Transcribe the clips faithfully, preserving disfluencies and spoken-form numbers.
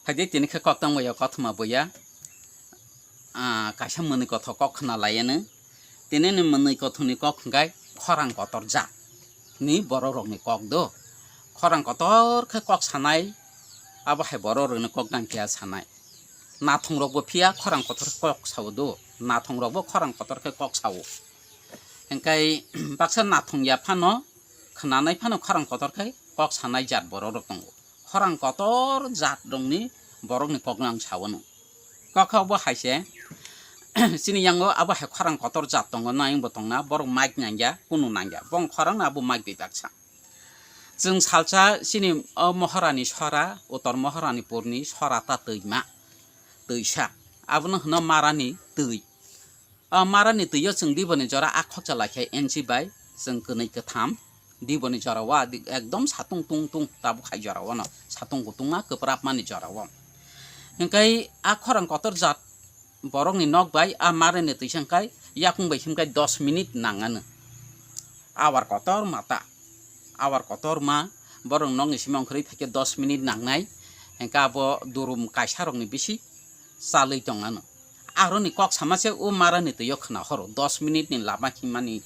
Phaidi tini khe kok tangmaya kothoma boya, ah, kaisa mwnwi kothok kok khna laiyanw. Tini ni mwnwi kothokni kok hwnkhe khorang kotor jat ni borok rokni kok do. Khorang kotor khe kok sanai, abo hai borok rokni kok nang phiya sanai. Nathong rokbo phiya khorang kotor kok sao do, nathong rokbo khorang kotor khe kok sao. Hwnkhe baksa nathong ya phano, khwnanai phano khorang kotor khe kok sanai jat borok rok tongo. Khorang kotor jat rokni borokni kok no ang sao no. Kok kha obo hai se, chini yango abo hai khorang kotor jat tongo, nang bo tongna, borok mic nangya, kunu nangya, bong khorang no abo mic bai baksa. Chwng salsa chini o Moharani sora, Uttor Moharani purni sora ta twima, twisa, abono hwno Marani twi. O Marani twi o chwng diboni jora a khokcha lai khe N C bai chwng kwnwi kwtham diboni jora o adi ekdom satung tung tung tabuk hai jora o no satung kutung ma kwprap mani jora o. Hwnkhe a khorang kotor jat borokni nok bai a Marani twi se hwnkhe yakung bai himkhe dos minute nang anw. Awar kotor ma ta, awar kotor ma borok nokni simi ongkhorwi phaikhe dos minute nangnai, hwnkhe abo durum kaisa rokni bisi chalwi tong anw. Aroni kok sama se o Marani twi o khwna horo, dos minute ni lama himani,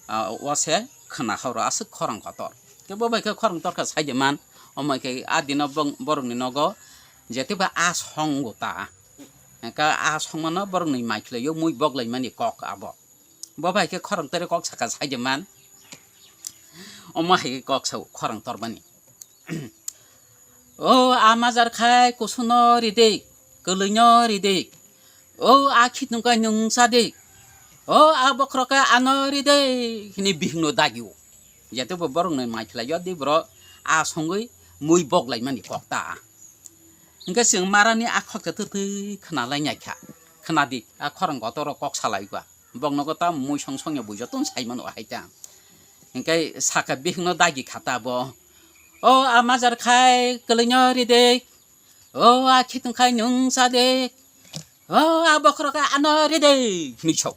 ah, o se khwna horo aswk khorang kotor. Khe bo bai khe khorang torkha saide man, omo khe a dino bong-, borokni nogo jete ba a song go ta. Hwnkhe a songmano borokni mai khlai o mui bok lai mani kok abo. Bo bai khe khorang tore kok saka saide man. Omo hai khe kok sao khorang torbani. O a majar khai kusuno ridik, kwlwino ridik. O a khitungkai nungsa dik. O a bokhrokai ano ridik hini bihingno dagio. Jete bo borokno mai khlai o di bro a songwi mui bok lai mani kok ta. Hwnkhe chwng Marani a khoksa twtwi khna lai nai kha. Khna di a khorang kotor kok salai ba. Bok nogo ta mui song song ya bui joto sai mano hai ta. Hingke saka bihik no dagi kha ta bo. O a majar khai kwlwino ride. O a khitung khai nung sa de. O a bokhorok ano ride. Hini sok.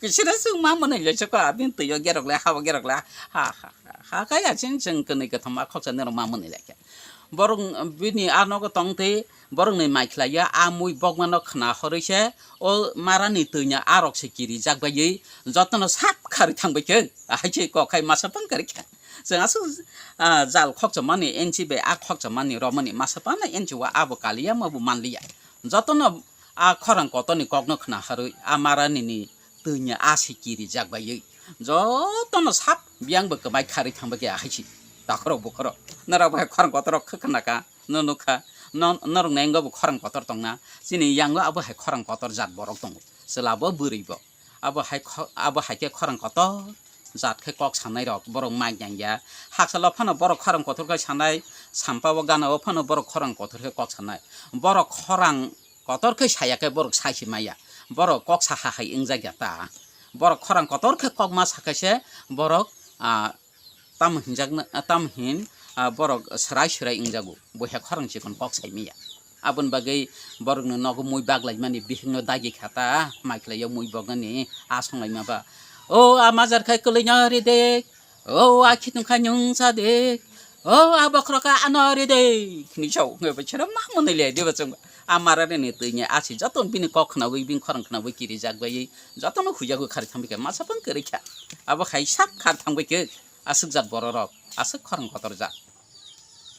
Kisira sung ma mwnwi le sok abin twi yo gerok le ha gerok le ha ha ha ha kaya ching ching kwnwi kwtham a khoksa nero ma mwnwi le khe. Borok bini a nogo tong twi borokni mai khlai ya a mui bokmano khna horwi se o Marani twino a rok se kirijak baiwi jotono sap kharwi thang bai khe. Ahai se kok khai masa pang kwrwi kha. Chwng aswk, ah, jal khokchomani N C bai a khokchomani romani masa pang no N C o abo kaliya ma bo manliya. Jotono a khorang kotorni kokno khna horwi a Marani ni twino a se kirijak baiwi jotono sap biyang bo kwbai kharwi thang bai khe ahai se takhorok bukhorok. Norok bai khorang kotorok khe khna ka. No nukha, no, norok nai wngkha bo khorang kotor tongna, chini yango abo hai khorang kotor jat borok tongo, chwla bo bwrwi bo. Abo hai kho-, abo hai khe khorang kotor jat khe kok sanai rok, borok mic yang ya. Hakchalo phano borok khorang kotor khe sanai, sampa o gana o phano borok khorang kotor khe kok sanai. Borok khorang kotor khe saya khe borok sai se maya. Borok kok sa ha hai wngjak ya ta. Borok khorang kotor khe kok ma sa khe se borok, ah, Tamo hinjakna, tamo hin, ah, borok swrai swrai wngjago, bo he khorang chikon kok sai maya. Aboni bagwi borokno nogo mui baglai mani bihikno dagi kha ta, mai khlai o mui boknani a songlaima ba. O a majar khai kwlwino ridek, o a khitung khai nung sa dek, o a bokhorok ano ridek, hini sao hwnwi bai chwra ma mwnwi le diba chwng ba. A Marani twini a si joto bini kok khnaui, bini khorang khnaui kirijak bai, jotono huijago khari thang bai khe masa pang kwrwi kha. Abo khai sak khar thang bai khe. Aswk jat bororok, aswk khorang kotor jat.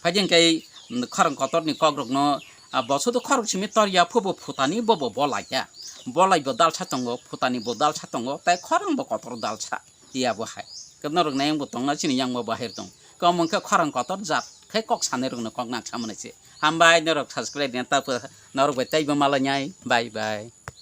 Phaidi hwnkhe khorang kotorni kokrokno, ah, bo sudu khorok simi tor ya, phubo phutani bobo bolai ya. Bolai bo dalsa tongo, phutani bo dalsa tongo, tai khorang bo kotor dalsa. Ya bo hai. Khe norok nai wngbo tongna chini yang bo bahir tong. Khe omo wngkhe khorang kotor jat khe kok sanai rokno kok nak samani se. Hambai norok subscribe ya ta pho norok bai taibo malai nai. Bye bye.